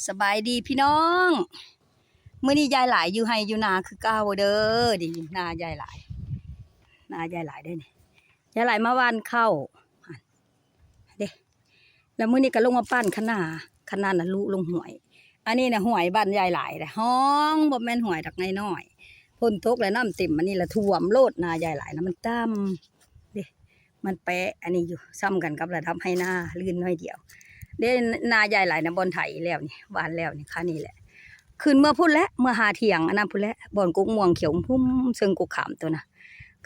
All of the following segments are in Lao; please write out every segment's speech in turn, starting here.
ສະບາຍດີພີ່ນ້ອງ ມື້ນີ້ຍາຍຫຼາຍຢູ່ໄຮ່ຢູ່ນາຄືເກົ່າເດີ. ນີ້ນາຍາຍຫຼາຍ ນາຍາຍຫຼາຍເດ້ນີ້ ຍາຍຫຼາຍມາຫວ່ານເຂົ້າເດ້. ແລ້ວມື້ນີ້ກໍລົງມາປັ່ນຄະນ້າ ຄະນ້ານະລຸລົງຫ້ວຍ. ອັນນີ້ນະຫ້ວຍບ້ານຍາຍຫຼາຍເດ້ ຮ່ອງ ບໍ່ແມ່ນຫ້ວຍດອກ ນ້ອຍໆ. ຝົນຕົກແລ້ວນ້ຳເຕັມ ອັນນີ້ລະຖ້ວມໂລດ. ນາຍາຍຫຼາຍນະມັນຕ່ຳເດ້ ມັນແປະອັນນີ້ຢູ່ ສ່ຳກັນກັບລະດັບໄຮ່ນາ ລື່ນໜ້ອຍດຽວເດ້. ນາຍາຍຫຼາຍນະ ບ່ອນໄຖແລ້ວນີ້ ຫວ່ານແລ້ວນີ້ ຄານີ້ແຫຼະ ຂຶ້ນເມືອພຸ້ນແຫຼະ ເມືອຫາຖຽງອັນນັ້ນພຸ້ນແຫຼະ ບ່ອນກົກມ່ວງຂຽວຫຸ້ມໆ ເຊິ່ງກົກຂາມໂຕນະ.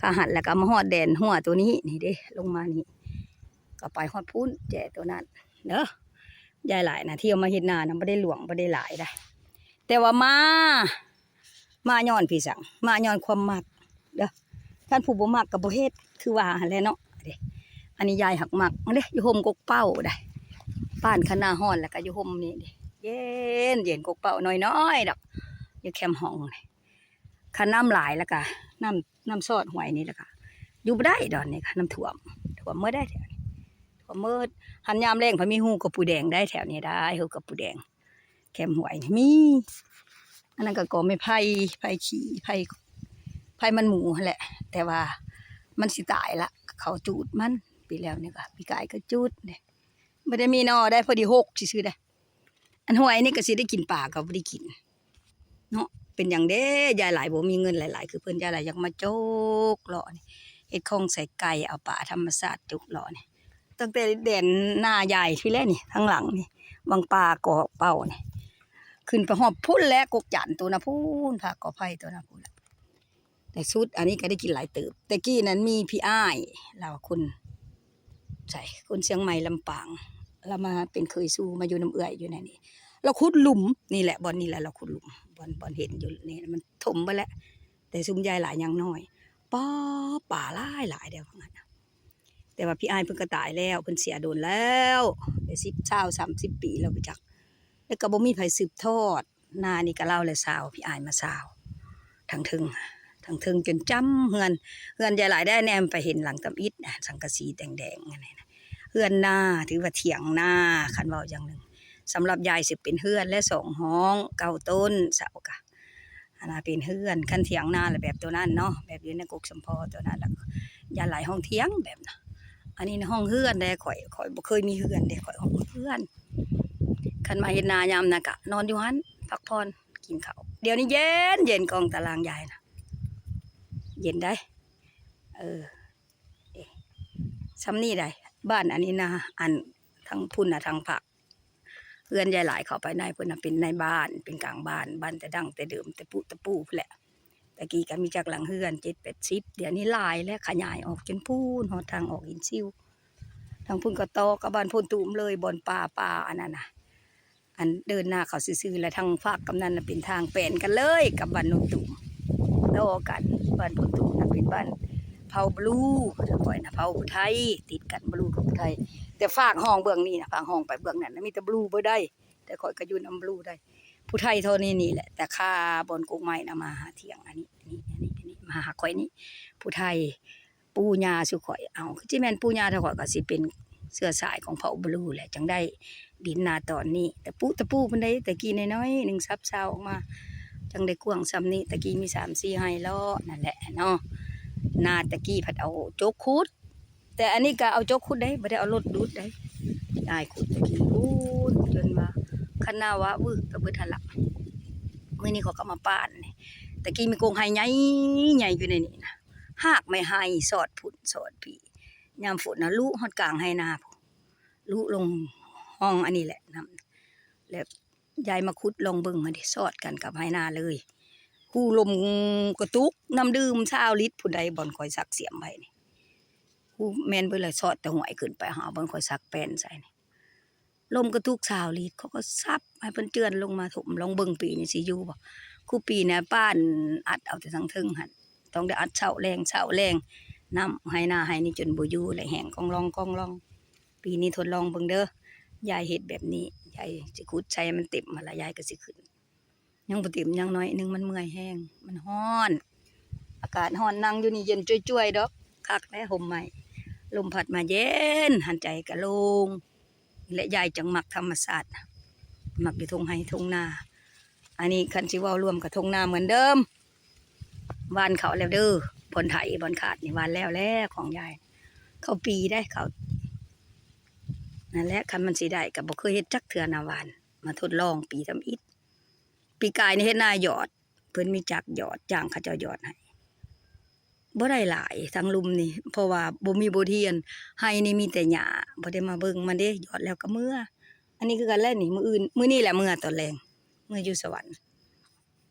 ຄາຫັ້ນແລ້ວກໍມາຮອດແດນຮົ້ວໂຕນີ້ ນີ້ເດ້ ລົງມານີ້ ກໍໄປຮອດພຸ້ນ ແຈໂຕນັ້ນເດີ. ຍາຍຫຼາຍນະ ທ່ຽວມາເຮັດນານະ ບໍ່ໄດ້ຫຼວງ ບໍ່ໄດ້ຫຼາຍໃດ ແຕ່ວ່າມາ ມາຍ້ອນພີ່ສັງ ມາຍ້ອນຄວາມມັກເດີ. ຄັນຜູ້ບໍ່ມັກກໍບໍ່ເຮັດ ຄືວ່າຫັ້ນແຫຼະເນາະເດ້. ອັນນີ້ຍາຍຫາກມັກເດ້ ຢູ່ຮົ່ມກົກເປົ້າໃດ ປ້ານຄະນ້າຮ້ອນ ແລ້ວກໍຢູ່ຮົ່ມນີ້ເດ້ ເຢັນໆ ກົກເປົ້ານ້ອຍໆດອກ ຢູ່ແຄມຫ້ອງນີ້. ຄັນນ້ຳຫຼາຍແລ້ວກໍ ນ້ຳ ນ້ຳຊອດຫ້ວຍນີ້ແລ້ວກໍ ຢູ່ບໍ່ໄດ້ດອນນີ້ ນ້ຳຖ້ວມ ຖ້ວມໝົດໄດ໋ແຖວນີ້ ຖ້ວມໝົດ. ຄັນຍາມແລ້ງພັດມີຮູກະປູແດງໄດ໋ ແຖວນີ້ໄດ໋ ຮູກະປູແດງ ແຄມຫ້ວຍນີ້ມີ. ອັນນັ້ນກໍກໍໄມ້ໄຜ່ ໄຜ່ຂີ້ ໄຜ່ ໄຜ່ມັນໝູຫັ້ນແຫຼະ ແຕ່ວ່າມັນຊິຕາຍລະ ເຂົາຈູດມັນ. ປີແລ້ວນີ້ກໍ ປີກາຍກໍຈູດເດ້ ບໍ່ໄດ້ມີໜໍ່ໄດ໋ ພໍດີຫົກຊື່ໆໄດ໋. ອັນຫ້ວຍນີ້ກໍຊິໄດ້ກິນປາກໍບໍ່ໄດ້ກິນເນາະ. ເປັນຫຍັງເດ້ ຍາຍຫຼາຍບໍ່ມີເງິນຫຼາຍໆຄືເພິ່ນ. ຍາຍຫຼາຍຢາກມາຈົກເລາະນີ້ ເຮັດຂອງໃສ່ໄກ່ ເອົາປາທຳມະຊາດຈົກເລາະນີ້ ຕັ້ງແຕ່ແດນນາຍາຍພີ້ແຫຼະນີ້ ທາງຫຼັງນີ້ ວັງປ່າກໍເປົ້ານີ້ ຂຶ້ນໄປຮອດພຸ້ນແຫຼະ ກົກຈັນໂຕນະພຸ້ນ ຜາກໍໄຜ່ໂຕນະພຸ້ນ. ແຕ່ສຸດອັນນີ້ກໍໄດ້ກິນຫຼາຍເຕີບ. ແຕ່ກີ້ນັ້ນມີພີ່ອ້າຍ ລາວຄົນໃສ ຄົນຊຽງໃໝ່ ລຳປາງ ລາວມາເປັນເຂີຍສູ່ ມາຢູ່ນຳເອື້ອຍຢູ່ໃນນີ້ ລາວຂຸດຫຼຸມນີ້ແຫຼະ ບ່ອນນີ້ແຫຼະ ລາວຂຸດຫຼຸມ ບ່ອນ ບ່ອນເຫັນຢູ່ນີ້ ມັນຖົມເບິດແຫຼະ. ແຕ່ຊຸມຍາຍຫຼາຍຍັງນ້ອຍ ປາ ປາຫຼາຍໆເດ້ ວ່າຊັ້ນນະ. ແຕ່ວ່າພີ່ອ້າຍເພິ່ນກໍຕາຍແລ້ວ ເພິ່ນເສຍດົນແລ້ວ ໄດ້ສິບ ຊາວ ສາມສິບປີແລ້ວບໍ່ຈັກ ແລ້ວກໍບໍ່ມີໃຜສືບທອດ. ນານີ້ກໍລາວແຫຼະຊາວ ພີ່ອ້າຍມາຊາວ ທາງເທິງ ທາງເທິງຈົນຈ້ຳເຮືອນ ເຮືອນຍາຍຫຼາຍໄດ້ແນມໄປເຫັນຫຼັງຕຳອິດ ສັງກະສີແດງໆ ອັນນັ້ນນະ ເຮືອນນາ ຖືວ່າຖຽງນາ. ຄັນເວົ້າຢ່າງໜຶ່ງ ສຳລັບຍາຍຊິເປັນເຮືອນແລະສອງຫ້ອງ ເກົ້າຕົ້ນ ເສົາກະ ອັນນາເປັນເຮືອນ. ຄັນຖຽງນາລະແບບໂຕນັ້ນເນາະ ແບບຢູ່ໃນກົກສຳພໍໂຕນັ້ນລະ ຍາຍຫຼາຍຫ້ອງຖຽງແບບນະ. ອັນນີ້ນະຫ້ອງເຮືອນເດ້ ຂ້ອຍ ຂ້ອຍບໍ່ເຄີຍມີເຮືອນເດ້ ຂ້ອຍຫ້ອງເຮືອນ. ຄັນມາເຮັດນາຍາມນະກະນອນຢູ່ຫັ້ນ ພັກຜ່ອນ ກິນເຂົ້າ. ດຽວນີ້ເຢັນໆ ກ້ອງຕາລ່າງຍາຍນະ ເຢັນໄດ໋. ເອີ ເອ ຊ່ຳນີ້ໄດ໋ ບ້ານອັນນີ້ນະ ອັນທາງພຸ້ນນະ ທາງພາກ ເຮືອນຍາຍຫຼາຍເຂົ້າໄປໃນພຸ້ນນະ ເປັນໃນບ້ານ ເປັນກາງບ້ານ ບ້ານແຕ່ດັ້ງແຕ່ເດີມ ແຕ່ປຸແຕ່ປູພຸ້ນແຫຼະ. ແຕ່ກີ້ກໍມີຈັກຫຼັງເຮືອນ ເຈັດແປດສິບ ດຽວນີ້ຫຼາຍແລ້ວ ຂະຫຍາຍອອກຈົນພຸ້ນ ຮອດທາງອອກຫີນຊິວ. ທາງພຸ້ນກໍຕໍ່ກັບບ້ານໂພນຕູມເລີຍ ບ່ອນປ່າ ປ່າອັນນັ້ນນະ ອັນເດີນໜ້າເຂົ້າຊື່ໆ ແລະທາງຟາກກຳນັ້ນນະເປັນທາງແປນກັນເລີຍກັບບ້ານໂນນຕູມ ຕໍ່ກັນ. ບ້ານໂພນຕູມນະເປັນບ້ານເຜົ່າບລູ ແຕ່ຂ້ອຍນະເຜົ່າຜູ້ໄທ ຕິດກັນບລູກັບຜູ້ໄທ. ແຕ່ຟາກຮ່ອງເບື້ອງນີ້ນະ ຟາກຮ່ອງໄປເບື້ອງນັ້ນນະ ມີແຕ່ບລູເບິດໃດ໋ ແຕ່ຂ້ອຍກໍຢູ່ນຳບລູໄດ໋ ຜູ້ໄທເທົ່ານີ້ນີ້ແຫຼະ. ແຕ່ຄາບ່ອນກົກໄມ້ນະ ມາຫາຖຽງອັນນີ້ ອັນນີ້ ອັນນີ້ ອັນນີ້ ມາຫາຂ້ອຍນີ້ ຜູ້ໄທ ປູ່ຍ່າສູ່ຂ້ອຍ. ເອົ້າ ຄືຊິແມ່ນປູ່ຍ່າເທົ່າຂ້ອຍ ກໍຊິເປັນເຊື້ອສາຍຂອງເຜົ່າບລູແຫຼະ ຈັ່ງໄດ້ດິນນາຕອນນີ້ ແຕ່ປູແຕ່ປູພຸ້ນໃດ໋. ແຕ່ກີ້ນ້ອຍໆໜຶ່ງ ສັບເຊົາອອກມາ ຈັ່ງໄດ້ກວ້າງຊ່ຳນີ້. ແຕ່ກີ້ມີສາມສີ່ໄຮ່ເລາະນັ້ນແຫຼະເນາະ. ນາແຕ່ກີ້ພັດເອົາຈົກຂຸດ ແຕ່ອັນນີ້ກໍເອົາຈົກຂຸດໄດ໋ ບໍ່ໄດ້ເອົາລົດດຸດໄດ໋ ຍາຍຂຸດແຕ່ກີ້ພຸ້ນ ຈົນວ່າຄັນນາວາວືກໄປເບິດຫັ້ນລະ. ມື້ນີ້ເຂົາກໍມາປ້ານນີ້ ແຕ່ກີ້ມີກົງໄຮໃຫຍ່ ໃຫຍ່ຢູ່ໃນນີ້ນະ ຮາກໄມ້ໄຮສອດພຸ້ນສອດພີ້ ຍາມຝົນນະລຸຮອດກາງໄຮ່ນາພຸ້ນ ລຸລົງຮ່ອງອັນນີ້ແຫຼະ ນຳ ແລ້ວ ຍາຍມາຂຸດລອງເບິ່ງຫັ້ນເດ ສອດກັນກັບໄຮ່ນາເລີຍ. ຮູລົມກະຕຸກນ້ຳດື່ມຊາວລິດພຸ້ນໃດ ບ່ອນຂ້ອຍສັກສຽມໄວ້ນີ້. ຮູແມ່ນເບິດລະ ສອດແຕ່ຫ້ວຍຂຶ້ນໄປຫາບ່ອນຂ້ອຍສັກແປ້ນໃສ່ນີ້ ລົມກະຕຸກຊາວລິດ ເຂົາກໍສັບໃຫ້ເພິ່ນເຈື່ອນລົງມາຖົມ. ລອງເບິ່ງປີນີ້ຊິຢູ່ບໍ່. ຄູ່ປີນະປ້ານອັດເອົາແຕ່ທາງເທິງຫັ້ນ ຕ້ອງໄດ້ອັດເຊົ້າແລງ ເຊົ້າແລງ ນ້ຳໄຮ່ນາໄຮ່ນີ້ຈົນບໍ່ຢູ່ແລ້ວ ແຫ້ງກອງລອງ ກອງລອງ. ປີນີ້ທົດລອງເບິ່ງເດີ ຍາຍເຮັດແບບນີ້ ຍາຍຊິຂຸດໃສ່ໃຫ້ມັນເຕັມຫັ້ນລະ ຍາຍກໍຊິຂຶ້ນ. ຍັງບໍ່ເຕັມ ຍັງໜ້ອຍໜຶ່ງ ມັນເມື່ອຍແຮງ ມັນຮ້ອນ ອາກາດຮ້ອນ. ນັ່ງຢູ່ນີ້ເຢັນຈ້ວຍໆດອກ ຄັກແຫຼະ ຮົ່ມໄມ້ ລົມພັດມາເຢັນ ຫັນໃຈກໍໂລ່ງ. ແລະ ຍາຍຈັ່ງມັກທຳມະຊາດນະ ມັກຢູ່ທົ່ງໄຮ່ທົ່ງນາ. ອັນນີ້ຄັນຊິເວົ້າລວມກໍທົ່ງນາເໝືອນເດີມ. ຫວ່ານເຂົ້າແລ້ວເດີ ບ່ອນໄຖບ່ອນຄາດນີ້ຫວ່ານແລ້ວແລ້ວຂອງຍາຍ. ເຂົ້າປີເດ້ ເຂົ້າ ນັ້ນແຫຼະ ຄັນມັນຊິໄດ້ກໍບໍ່ເຄີຍເຮັດຈັກເທື່ອນາຫວ່ານ ມາທົດລອງປີທຳອິດ. ປີກາຍນີ້ເຮັດນາຢອດ ເພິ່ນມີຈັກຢອດ ຈ້າງເຂົາເຈົ້າຢອດໃຫ້ ບໍ່ໄດ້ຫຼາຍທາງລຸ່ມນີ້ ເພາະວ່າບໍ່ມີບົດຮຽນ ໄຮ່ນີ້ມີແຕ່ຫຍ້າ ບໍ່ໄດ້ມາເບິ່ງມັນເດ້ ຢອດແລ້ວກໍເມືອ. ອັນນີ້ຄືກັນແຫຼະນີ້ ມື້ອື່ນ ມື້ນີ້ແຫຼະເມືອຕອນແລງ ເມືອຢູ່ສະຫວັນ.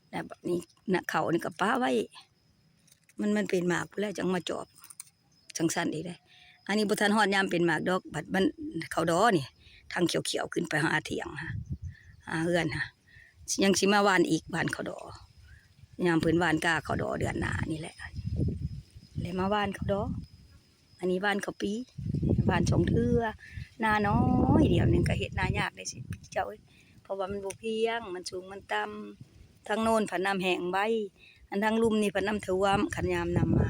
ແລ້ວບັດນີ້ນະ ເຂົ້ານີ້ກໍປະໄວ້ ມັນ ມັນເປັນໝາກພຸ້ນແຫຼະ ຈັ່ງມາຈອບ ຈັ່ງຊັ້ນອີກເດ້. ອັນນີ້ບໍ່ທັນຮອດຍາມເປັນໝາກດອກ ບັດມັນເຂົ້າດໍນີ້ ທາງຂຽວໆຂຶ້ນໄປຫາຖຽງ ຫາເຮືອນ ຫາ ຍັງຊິມາຫວ່ານອີກ ຫວ່ານເຂົ້າດໍ ຍາມເພິ່ນຫວ່ານກ້າເຂົ້າດໍເດືອນໜ້ານີ້ແຫຼະ ແລ້ວມາຫວ່ານເຂົ້າດໍ. ອັນນີ້ຫວ່ານເຂົ້າປີ ຫວ່ານສອງເທື່ອ ນານ້ອຍດຽວໜຶ່ງກໍເຮັດນາຍາກໄດ້ຊິເຈົ້າເອີຍ ເພາະວ່າມັນບໍ່ພຽງ ມັນສູງມັນຕ່ຳ ທາງໂນ້ນພັດນ້ຳແຫ້ງໄວ ອັນທາງລຸ່ມນີ້ພັດນ້ຳຖ້ວມ ຄັນຍາມນ້ຳມາ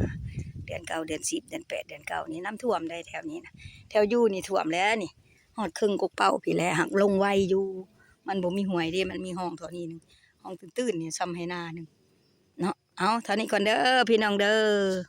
ເດືອນເກົ້າເດືອນສິບເດືອນແປດເດືອນເກົ້ານີ້ນ້ຳຖ້ວມໄດ໋ແຖວນີ້ນະ ແຖວຢູ່ນີ້ຖ້ວມແລ້ວນີ້ ຮອດເຄິ່ງກົກເປົ້າພີ້ແຫຼະ ຫາກລົງໄວຢູ່ ມັນບໍ່ມີຫ້ວຍເດ້ ມັນມີຮ່ອງເທົ່ານີ້ໜຶ່ງ ຮ່ອງຕື້ນໆນີ້ ຊ່ຳໄຮ່ນາໜຶ່ງເນາະ. ເອົາ ເທົ່ານີ້ກ່ອນເດີ ພີ່ນ້ອງເດີ.